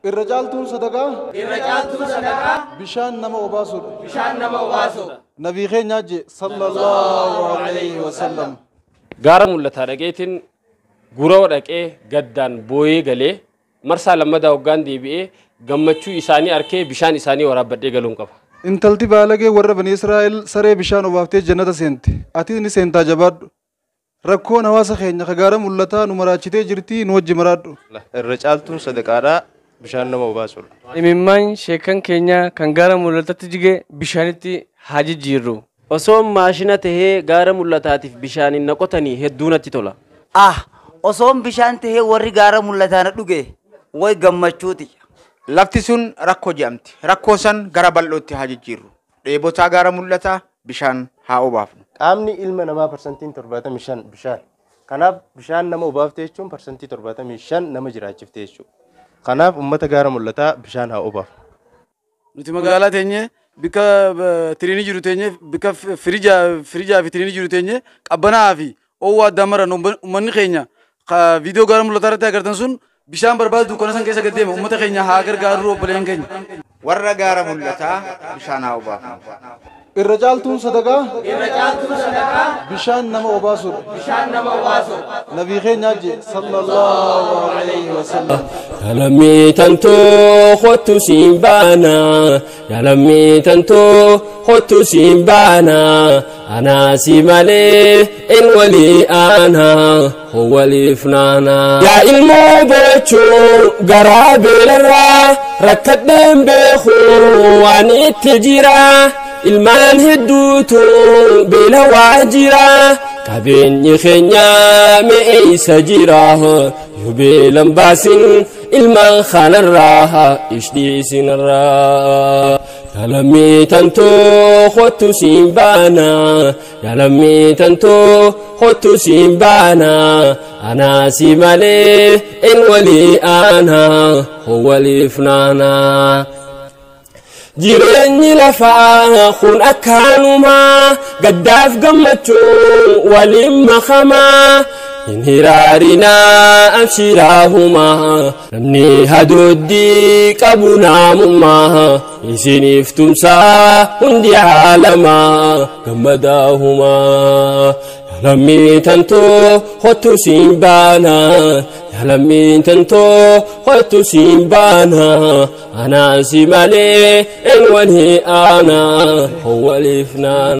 Irra caaltuun sadaqaa. Irra caaltuun sadaqaa. Bishaan nama obaasuudha. Bishaan nama obaasuudha. Nabii keenya je sallallahu alayhi wa sallam. Gaara mul'ataa dhaqeetiin guroo dhaqee gaddaan booyee galee marsaa lammadaa hoggaan deebi'ee gammachuu isaanii arkee bishaan isaanii waraabbadhee galuun qaba. Intalti baalagee warra bani Israa'el saree bishaan obaaftee jannata seente. Ati ni seentaa jabaadhu. Rakkoon hawaasa keenya ka gaara mul'ataa nu maraachitee jirti nu wajji maraadhu. Irra caaltuun sadaqaadhaa bishaan nama obaasuudha. Imimmaan sheekan keenya kan gaara mul'ataatti jige bishaanitti haa jijjiirru. Osoo maashina tahee gaara mul'ataatiif bishaaniin na qotanii hedduu natti tola. Ah, osoon bishaan tahee warri gaara mul'ataa na dhuge way gammachuuti. Lafti sun rakkoo jedhamti. Rakkoo san gara bal'ootti haa jijjiirru. Dheebotaa gaara mul'ataa bishaan haa obaafnu. Qaamni ilma namaa 75% bishaan. Kanaaf bishaan nama obaafte jechuun 75% nama jiraachifte jechuudha. Kanaaf uummata gaara mul'ataa bishaan haa obaafnu. Nuti magaalaa teenyee bikka tiriinii jiru teenyee bikka firijaa fi tiriinii jiru teenyee qabbanaa fi oowwaa addaan maran uummanni keenya viidiyoo gaara mul'ataa irratti agartan sun bishaan barbaadu dukkana san keessa gad deema uummata keenya haa gargaaru obboleeyyan keenya. Warra gaara mul'ataa bishaan haa obaafnu. Irra caaltuun sadaqaa. Irra caaltuun sadaqaa. Bishaan nama obaasuudha. Bishaan nama obaasuudha. Nabii keenya je sallallahu alayhi wa sallam. Lammii tantoo kottu siin baana. Lammii tantoo kottu siin baana. Anaa si malee in walii aana. Waliif naana. Yaa ilmoo bochuu garaa beelarraa rakkadheen beeku waan itti jira. Ilmaan hedduutu beela waa jira. Qabeenyi keenya mi'eessa jira. Yoo beelan baasin ilmaan kanarraa ishdhiisinarraa. Lammii tantoo kottu siin baana. Lammii tantoo kottu siin baana. Anaa si malee in walii aana. Waliif naana. Jireenyi lafaa kun akkaanumaa gaddaaf gammachuu waliin makamaa hin hiraarinaa abshiraahumaa namni hadoddii qabu naamummaa isiniif tumsaa hundi haalamaa gammadaahumaa. Lammii tantoo kottu siin baana. Lammii tantoo kottu siin baana. Anaa si malee in walii aana waliif naana.